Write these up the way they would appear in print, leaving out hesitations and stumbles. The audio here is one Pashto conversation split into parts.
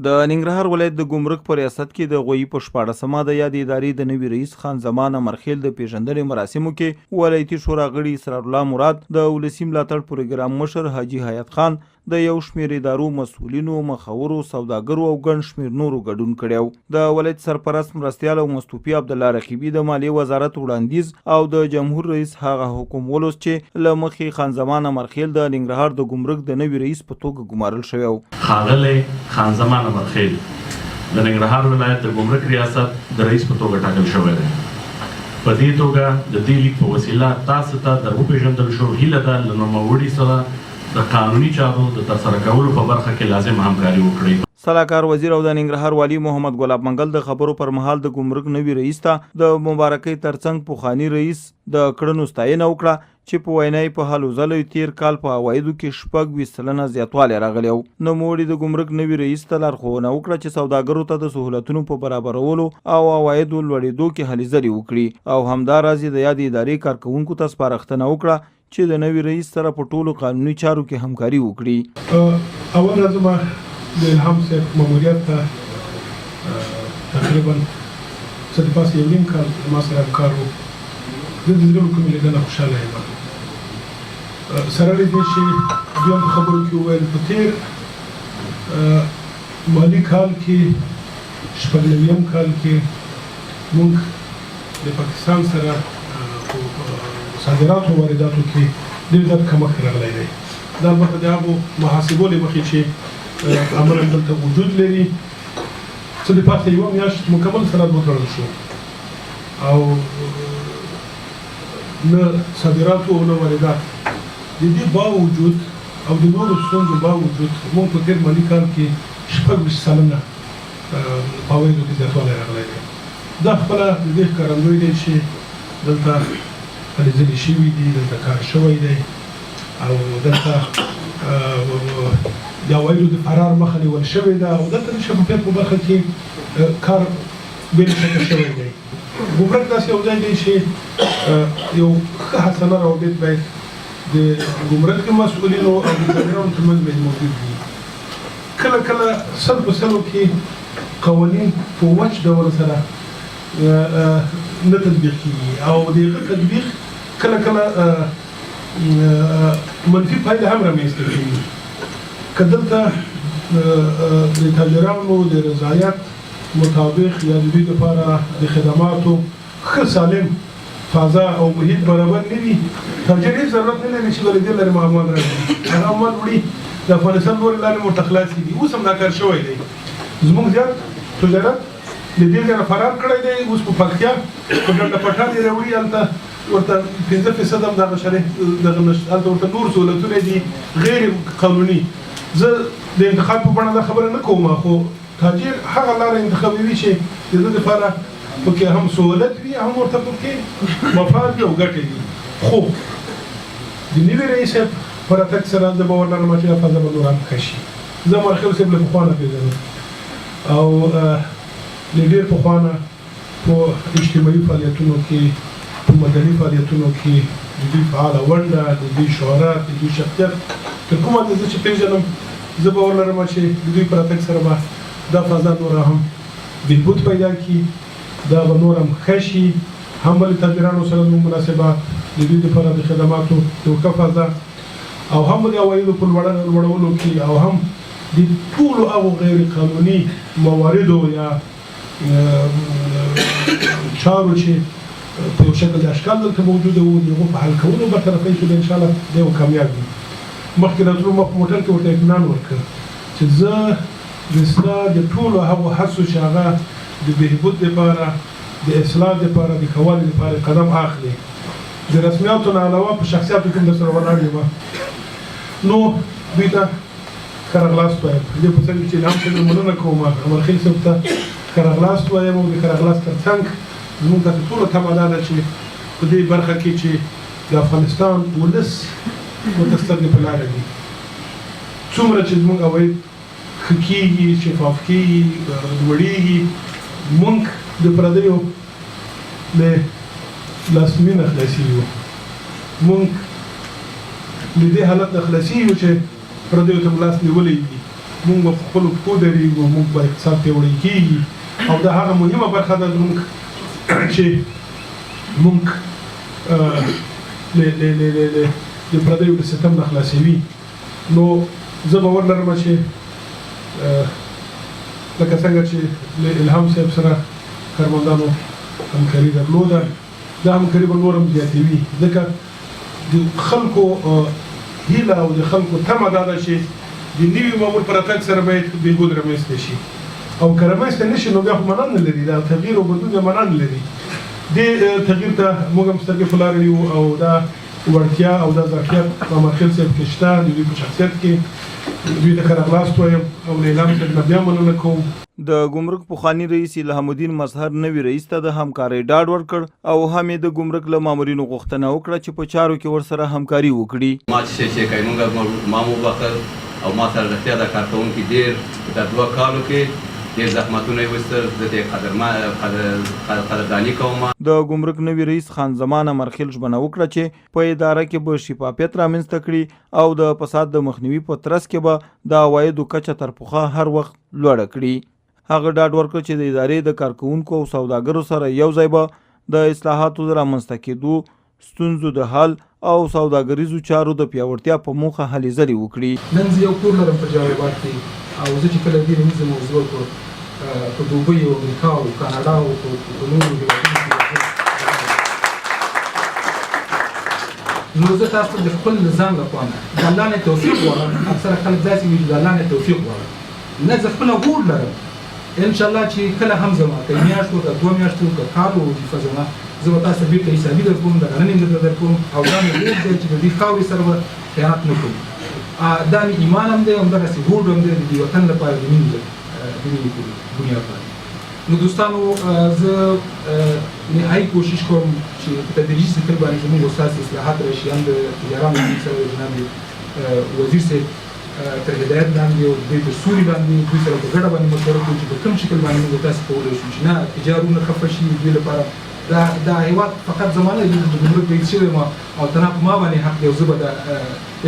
د ننګرهار ولایت د ګمرک په ریاست کې د غویي په 16مه د یادې ادارې د نوي رئیس خان زمان امرخېل د پېژندنې مراسمو کې ولایتي شورا غړي اسرار الله مراد، د ولسي ملاتړ پروګرام مشر حاجي حیات خان، د یو شمېر ادارو مسؤلینو، مخورو، سوداګرو او ګڼ شمېر نورو ګډون کړی و. د ولایت سرپرست مرستیال او مستوفي عبدالله رقیبي د مالیې وزارت وړاندیز او د جمهور رئیس هغه حکم ولوست چې له مخې خان زمان امرخېل د ننګرهار د ګمرک د نوي رئیس په توګه ګمارل شوی و. ښاغلی خان زمان امرخېل د ننګرهار ولایت د ګمرک ریاست د رئیس په توګه ټاکل شوی دی. په دې توګه د دې لیک په وسیله تاسو ته در وپېژندل شو، هیله ده له نوموړي سره د قانوني چارو د ترسره کولو په برخه کې لازمه همکاري وکړئ. سلاکار وزیر او د ننګرهار والي محمد ګلاب منګل د خبرو پر مهال د ګمرک نوي رئیس ته د مبارکۍ ترڅنګ پخواني رئیس د کړنو ستاینه وکړه چې په وینا یې په هلو ځلو یې تېر کال په عوایدو کې 26% زیاتوالی راغلی و. نوموړي د ګمرک نوي رئیس ته لارښوونه وکړه چې سوداګرو ته د سهولتونو په برابرولو او عوایدو لوړېدو کې هلې ځلې وکړي او همداراز یې د یادې ادارې کارکوونکو ته سپارښتنه وکړه چې د نوي رئیس سره په ټولو قانوني چارو کې همکاري وکړي. اول راځم د الهام صاحب ماموریت ته، تقریبا څه د پاسه یو نیم کال له ما سره همکار و. زه د زړه له کومې له ده نه خوشحاله یم. سره له دې چې دوی هم په خبرو کې وویل، په تېر مالي کال کې، 96 کال کې، موږ د پاکستان سره په صادراتو او وارداتو کې ډېر زیات کمښت راغلی دی. دا البته د هغو محاسبو له مخې چې عملاً دلته وجود لري، څه د پاسه یوه میاشت مکمل سرحد وتړل شو او نه صادرات او نه واردات. د دې باوجود او د نورو ستونزو باوجود موږ په تېر مالي کال کې 26% په عوایدو کې زیاتوالی راغلی دی. دا خپله د دې ښکارندوی دی چې دلته هلې ځلې شوي دي، دلته کار شوی دی او دلته د عوایدو د فرار مخه نیول شوې ده او دلته د شفافیت په برخه کې کار بې له شکه شوی دی. ګمرک داسې یو ځای دی چې یو ښه حسنه روابط باید د ګمرک د مسؤلینو او د تاجرانو ترمنځ باید موجود وي. کله کله سل په سلو کې قوانین په وچ ډول سره نه تطبیق کیږي او د هغه تطبیق کله کله منفي پایله هم رامنځته کوي. که دلته د تاجرانو د رضایت مطابق یا د دوی لپاره د خدماتو ښه سالم فضا او محیط برابر نه وي، تاجر هیڅ ضرورت نه لري چې به له دې لارې اموال راوړي، هغه اموال وړي د افغانستان نورې لارې ورته خلاصې دي. اوس هم دا کار شوی دی، زموږ زیات تجارت له دې ځای نه فرار کړی دی، اوس په پکتیا په ډنډه پټان یې راوړي، هلته ورته 5% هم دغه شرح دغه نشته، هلته ورته نور سهولتونه دي غیر قانوني. زه د انتخاب په بڼه دا خبره نه کوم، خو تاجر هغه لاره انتخابوي چې د ده لپاره پکې هم سهولت وي، هم ورته پکې مفاد وي او ګټه وي. خو د نوي رئیس صاحب په راتګ سره زه باور لرم چې دا فضا به نور هم ښه شي. زه امرخېل صاحب له پخوا نه پېژنم او له ډېر پخوا نه په اجتماعي فعالیتونو کې، په مدني فعالیتونو کې د دوی فعاله ونډه، د دوی شهرت، د دوی شخصیت تر کومه حده زه چې پېژنم، زه باور لرم چې د دوی په راتګ سره به دا فضا نوره هم بهبود پیدا کړي، دا به نور هم ښه شي، هم به له تاجرانو سره زموږ مناسبات، د دوی لپاره د خدماتو یو ښه فضا او هم به د عوایدو په لوړولو کې او هم د ټولو هغو غیر قانوني مواردو یا چارو چې په یو شکل د اشکال دلته موجوده وو، د هغو په حل کولو برطرفۍ کې به انشاءالله دی یو کامیاب وي. مخکې راتلو ما په موټر کې ورته اطمینان ورکړ چې زه د ستا د ټولو هغو هڅو چې هغه د بهبود لپاره، د اصلاح لپاره، د ښه والي لپاره قدم اخلي، د رسمیاتو نه علاوه په شخصیاتو کې هم درسره ولاړ یم. نو دوی ته ښه راغلاست وایم. دې په څنګ کې چې الهام صاحب نه مننه کوم، امرخیل صاحب ته ښه راغلاست وایم او د ښه راغلاست تر څنګ زموږ تاسې ټولو تمه دا ده چې په دې برخه کې چې د افغانستان ولس ورته سترګې په لاره دي، څومره چې زموږ عواید ښه کېږي، شفاف کېږي، لوړېږي، موږ د پردیو له لاسنیوي نه خلاصېږو، موږ له دې حالت نه خلاصېږو چې پردیو ته مو لاس نیولی وي. موږ به په خپلو پښو درېږو، موږ به اقتصاد پیاوړی کېږي، او دا هغه مهمه برخه ده زموږ چې موږ د پردیو له ستم نه خلاصوي. نو زه باور لرم چې لکه څنګه چې له الهام صاحب سره کارمندانو همکاري درلوده، دا همکاري به نور هم زیاتوي، ځکه د خلکو هیله او د خلکو تمه دا ده چې د نوي مامور په راتګ سره باید بهبود رامنځته شي، او که رامنځته نه شي نو بیا خو معنا نه لري، دا تغییر او بدلون بیا معنا نه لري. دې تغییر ته موږ هم سترګې په لاره یو، او دا وړتیا او دا ظرفیت په امرخېل صاحب کې شته، د دوی په شخصیت کې. دوی ته ښه راغلاست وایم او له الهام صاحب نه بیا مننه کوم. د ګمرک پخواني رئیس الهام الدین مظهر نوي رئیس ته د همکارۍ ډاډ ورکړ او هم یې د ګمرک له مامورینو غوښتنه وکړه چې په چارو کې ورسره همکاري وکړي. ما چې چې کوي مونږ ما مو وبخښل او ما سره رښتیا دا کارکوونکي ډېر دا 2 کالو کې ډېر زحمتونه یې وایستل، زه ترې قدرداني کوم. د ګمرک نوي رئیس خان زمان امرخېل ژمنه وکړه چې په اداره کې به شفافیت رامنځته کړي او د فساد د مخنیوي په ترڅ کې به د عوایدو کچه تر پخوا هر وخت لوړه کړي. هغه ډاډ ورکړ چې د ادارې د کارکوونکو او سوداګرو سره یو ځای به د اصلاحاتو د رامنځته کېدو، ستونزو د حل او سوداګریزو چارو د پیاوړتیا په موخه هلې ځلې وکړي. نن زه یو کور لرم په جلال اباد کې، او زه چې کله دې رمیزه موضوع په دوبۍ او امریکا او کاناډا او په نورو هېوادونو کې، نو زه تاسو ته د خپل ځان لخوا نه د الله نه توفیق غواړم. اکثره خلک داسې وي چې د الله نه توفیق غواړم، نه زه خپله هوډ لرم انشاءالله چې کله هم زما که میاشت و که 2 میاشتې و که کال و وظیفه زما، زه به تاسو ته بېرته حسابي در کوم، دغه نن یې درته در کوم، او دا مې هوډ دی چې د دې خاورې سره به خیانت نه کوم. دا مې ایمان هم دی، همدغسې هوډ هم دی د دې وطن لپاره، د مینې په بنیاد باندې. نو دوستانو، زه نهایي کوشش کوم چې په تدریجي شکل باندې زموږ استاد اصلاحات راشي، هم د تجارانو سره جناب وزیر صاحب تر هدایت لاندې او دوی تر سوري لاندې دوی سره په ګډه باندې مشوره کوو چې په کوم شکل باندې موږ تاسو کولی شو چې نه تجارونه خفه شي دوی لپاره. دا هېواد فقط زما نه دی، د ګمرک رئیس شوی یم او تنها په ما باندې حق دی، او زه به دا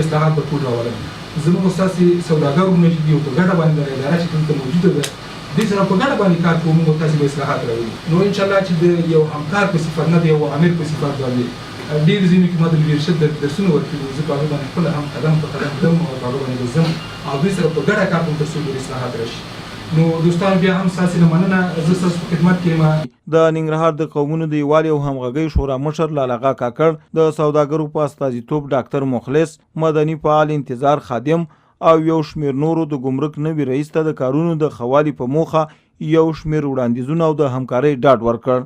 اصلاحات به ټول راولم. زموږ ستاسې سوداګر وروڼه چې دي او په ګډه باندې دغه اداره چې دلته موجوده ده دې سره په ګډه باندې کار کوو، موږ تاسې به اصلاحات راولو. نو انشاءالله چې د یو همکار په صفت، نه د یو آمر په صفت باندې، ډېر ځینو کې ما د لیډرشپ درسونه ورکړي دي، زه په هغه باندې خپله هم قدم په قدم ځم او په هغه باندې به ځم او دوی سره په ګډه کار کوم تر څو ډېر اصلاحات راشي. نو دوستان بیا هم ستاسې نه مننه، زه ستاسو په خدمت کې یم. د ننګرهار د قومونو د یووالي او همغږۍ شورا مشر لالاغا کاکړ، د سوداګرو په استازیتوب ډاکتر مخلص، مدني فعال انتظار خادم او یو شمېر نورو د ګمرک نوي رئیس ته د کارونو د ښه والي په موخه یو شمېر وړاندیزونه او د همکارۍ ډاډ ورکړ.